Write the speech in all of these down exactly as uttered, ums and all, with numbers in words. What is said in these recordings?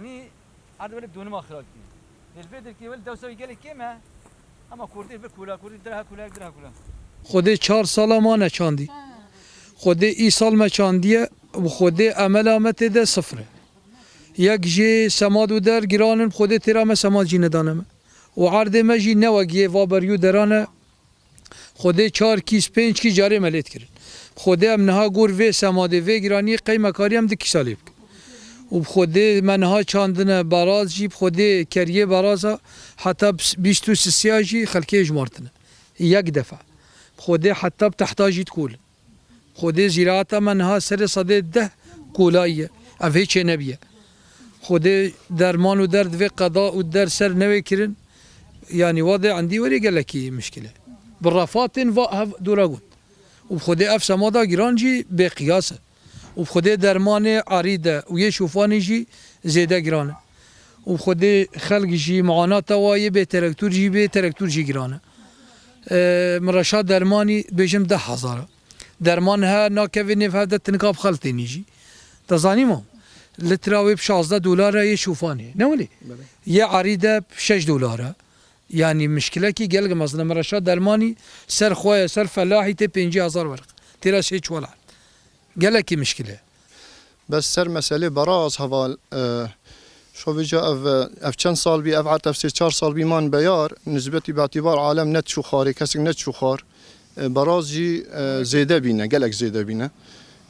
Nî erd wele donima xirab kî. Lê vê derkê wele dewsa wî gelek kêm e. Ama kurdî vê kula, kurdî dira ha kula, dira ha kula. Xwedê çar sala ma neçandî. Xwedê îsal me çandiye û Xwedê emela me tê de sifir e. Yek jê semad û der giran in, Xwedê têra me semad jî nedane me. Û erdê me jî ne wek yê va berî û deran e. Xwedê çar kîs, pênc kîs carê me lê dikirin. Xwedê em niha gor vê semadê, vê giraniyê qey me karî em di kîsa lê bikin. Û bi Xwedê me niha çandine baraz jî, bi Xwedê keriyê baraza heta bîst û sisiya jî xelkê jimartine. Yek defa. Bi Xwedê heta bi tehta jî dikolin. Xwedê zîraeta me niha serê sedê deh kolayî ye. Ev hê çênebiye. Xwedê derman û derd vê qeda û derd ser newê kirin. Yanî wa dê endî werê gelekî mişkil e. Bi refatên va hev dora got. Û bi Xwedê ev semada giran jî bêqiyas e. Û bi Xwedê dermanê erîde û yê şofanê jî zêde giran e. Û bi Xwedê xelk jî muanata wa yê bê terektur jî bê terektur jî giran e. E, min reşa dermanî bêjim deh hezar e. Derman he nakeve nêv hev de tinika bi xeltênî jî. Te zanî ma? Litra wê bi şazdeh dolar e yê şofanê. Ne welê? Belê. Yê erî de bi şeş dolar e. Yanî mişkilekî gelek mezin e. Min reşa dermanî ser xwe ye, ser felahî tê pêncî hezar werq. Têra sê çuwal erd. Gelekî mişkil e. Bes ser meselê beraz heval, e, şovêca ev, ev çend sal bî, ev erd ev sê çar sal bî man beyar, nisbetî bi îtîbar alem ne diçû xwarê, kesek ne diçû xwar. E, beraz jî, e, zêde bîne, gelek zêde bîne.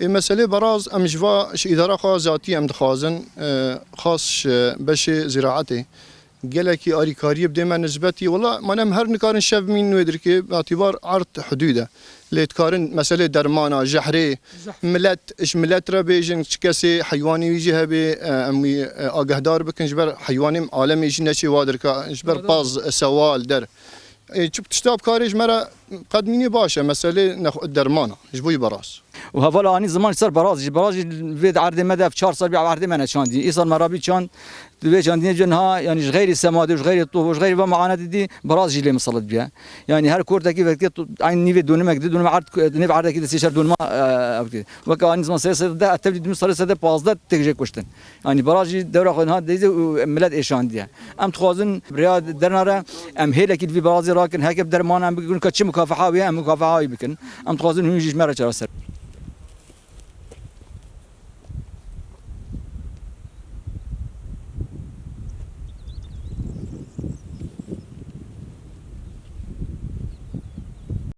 Ê meselê beraz em ji va, ji îdara xwe zatî em dixwazin, e, xas ji beşê zîraetê. Gelekî alîkariyê bidê me nisbetî. Wela, mane em her nikarin şev bimînin wê dirkê, bi îtîbar erd hudûd e. Lê dikarin meselê dermana, jehrê, Zehf. Milet, ji milet re bêjin, çi kesê heywanê wî jî hebê, e, em wî, e, agehdar bikin, ji ber heywanê alemê jî neçê wa dirka, ji ber Doğru. Paz, e, sewal, der. E, çi tişta bi karê ji me re qedmînê baş e, meselê nexwe-, dermana, ji bo yî beraz. Û hevala anî ziman ji ser beraz jî. Beraz jî vê di erdê me de ev çar sal bî ev erdê me neçandî. Îsal me rabî çand, di vê çandinê cin ha, yanî ji xeyrî semadê û ji xeyrî tof û ji xeyrî ve meanetê dî beraz jî lê miselit biye. Yanî her kortekî vekê tu-, eyn nîvê donimek di, donime erd, nêv erdekî de sê çar donima, e, ev dikê. Weke anî ziman sê sed de, tevlî du salê sede pazdeh têk jê kuştin. Yanî beraz jî dewra xwe niha dizê û milet êşandiye. Em dixwazin bi rêya derna re em hêlekî li vî berazê rakin, heke bi derman em bikin, ka çi mukafeha wê em mukafeha wî bikin. Em dixwazin hûn jî ji me re çareser.